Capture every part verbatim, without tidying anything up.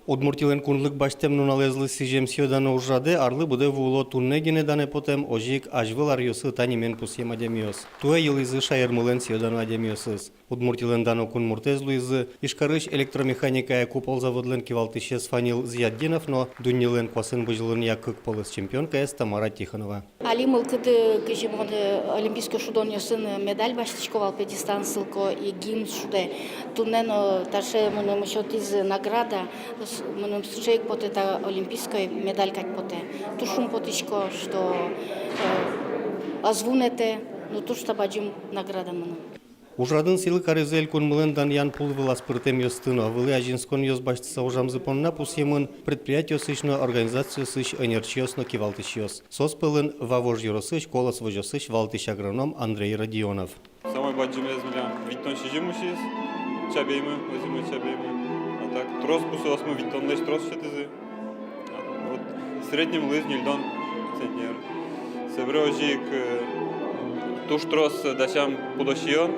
Удмуртилэн кунлык басьтэм нуналэзлы сӥзем сӥё-дано ужрадэ арлы быдэ вуыло туннэ гинэ данэ потэм, озьы ик азьвыл аръёсы та нимен пусъем адямиос. Туэ йылӥзы шаермылэн сӥё-дано адямиосыз. Удмуртилэн дано кунмуртэз луизы Ижкарысь электромеханикая «Купол» заводлэн кивалтӥсез Фанил Зиятдинов но дуннелэн куасэн бызьылонъя кык полэс чемпионкаез Тамара Тихонова. Али мылкыды, кызьы мон, э, олимпийской шудонъёсын медаль басьтӥсько вал, пе, дистанциын ке, и гимн шудэ. Туннэ но таӵе мыным сётӥзы награда, с-, мыным сыӵе ик потэ, та олимпийской медаль кадь потэ. Туж шумпотӥсько, что, э, ӧз вунэтэ, но туж та бадӟым награда мыным. Ужрадын сӥлы каризы элькунмылэн данъян пул вылаз пыртэмъёсты но. Вылӥ азинсконъёс басьтыса ужамзы понна пусъемын предприятиосысь но организациосысь ӧнерчиос но кивалтӥсьёс. Соос пӧлын Вавож ёросысь «Колос» возёсысь валтӥсь агроном Андрей Родионов. Самой бадӟымез милям витьтон сизьым усиз чабеймы, озимы чабеймы. А так трос бусыосмы витьтонлэсь трос сётӥзы. Вот, в среднем луиз ньыльдон центнер. Собере озьы ик, э, туж трос дасям пудо сиён.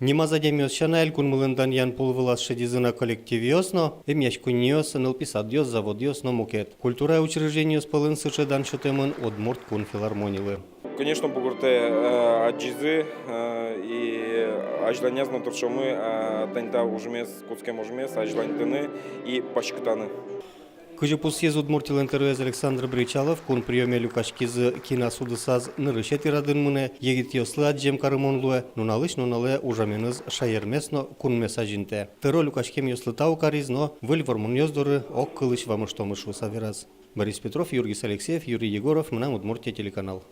Нимаз адямиос сяна, элькунмылэн данъян пул вылаз шедизы на коллективъёс но, эмъяськонниос, нылпи садъёс, заводъёс но мукет. Культура учреждениос пӧлын сыӵе дан сётэмын Удмурт кун филармонилы. Конечно, бугыртэ, э, адӟизы, э, и азьланяз но тыршомы, э, тани та ужмес, кутскем ужмес азьланьтыны и паськытаны. Кызьы пусйиз Удмуртилэн тӧроез Александр Бречалов, кун приёме люкаськизы, кин ас удысаз нырысетӥ радын мынэ, егитъёслы адӟем карымон луэ, нуналысь нуналэ ужаменыз шаермес но кунмес азинтэ. Тӧро люкаськемъёслы тау кариз но выль вормонъёс доры огкылысь вамыштомы шуыса вераз. Борис Петров, Юргис Алексеев, Юрий Егоров, «Мынам Удмуртие» телеканал.